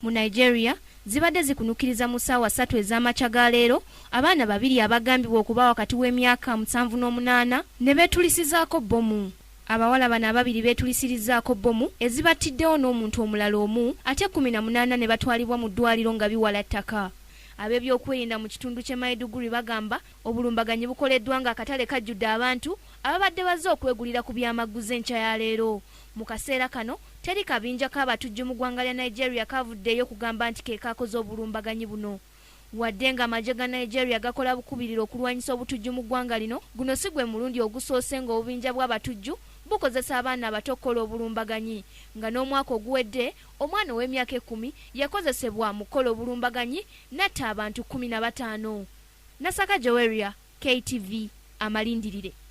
Mu Nigeria, zibadde zikunukiriza mu ssaawa 3 ez'amakya ga leero abaana babiri abagambibwa okuba wakati w'emyaka 7 n'omunaana ne beetulisizaako bbomu. Abawala bano ababiri beetulisirizzaako bbomu ezibattiddewo n'omuntu omulala omu ate 18 ne batwalibwa mu ddwaliro nga biwala ttaka. Ab'ebyokwerinda mu kitundu ky'e Maiduguri bagamba obulumbaganyi bukoleddwa ng'akatale kajjudde abantu ababadde bazze okwegulira ku byamaguzi enkya ya leero. Mu kaseera kano teri kabinja k'abatujju mu ggwanga lya Nigeria kavuddeyo kugamba nti ke kaakoze obulumbaganyi buno. Wadde ng'amagye ga Nigeria gakola bukubirire okulwanyisa obutujju mu ggwanga lino, guno si gwe mulundi ogusoose ng'obubinja bw'abatujju bukozesa abaana abato okukola obulumbaganyi, nga n'omwaka oguwedde omwana ow'emyaka 10 yakozesebwa mu kukola obulumbaganyi n'atta abantu 15. Nasaka Joweria, KTV, Amalindirire.